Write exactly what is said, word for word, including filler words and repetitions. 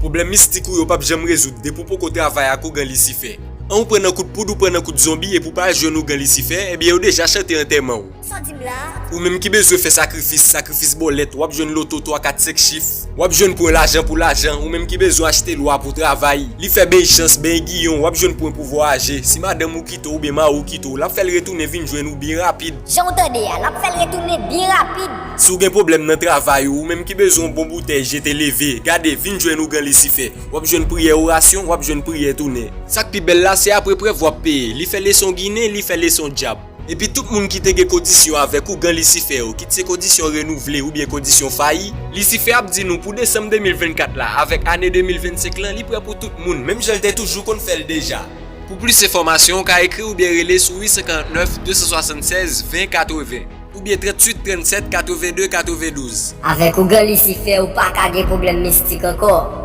Pwoblèm mistik ou yo p ap janm rezoud depi w poko travay ak ougan Lisifè. An ou pran nan kout poud, ou pran nan kout zonbi, epi w pa al jwenn ougan Lisifè, ebyen yo deja chante antèman w. Sa w di m la? Ou menm ki bezwen fè sakrifis, sakrifis bòlèt, w ap jwenn loto twa, kat, senk chif. W ap jwenn pwen lajan pou lajan, ou menm ki bezwen achte lwa pou travay. Li fè beny chans, beny giyon, w ap jwenn pwen pou vwayaje. Si madanm ou kite w oubyen mari w kite w, l ap fè l retounen vin jwenn ou byen rapid. Jan w tande a, l ap fè l retounen byen rapid. Si w gen pwoblèm nan travay ou, ou menm ki bezwen yon bon boutèy jete leve, gade, vin jwenn ougan Lisifè. W ap jwenn priyè orasyon, w ap jwenn priyè tounen. Sa k pi bèl la, se apre prèv w ap peye. Li fè leson ginen, li fè leson dyab. Epi tout moun ki te gen kondisyon avèk ougan Lisifè yo, kit se kondisyon renouvle oubyen kondisyon fayi, Lisifè ap di nou pou desanm de mil vennkat la, avèk ane de mil vennsenk lan, li prè pou tout moun, menm jan l te toujou konn fè l deja. Pou plis enfòmasyon, ou ka ekri oubyen rele sou uit san karant nèf, de san swasann sèz, ven katreven, oubyen tranntuit, trannsèt, katreven de, katrevendouz. Avèk ougan Lisifè, ou pa ka gen pwoblèm mistik ankò.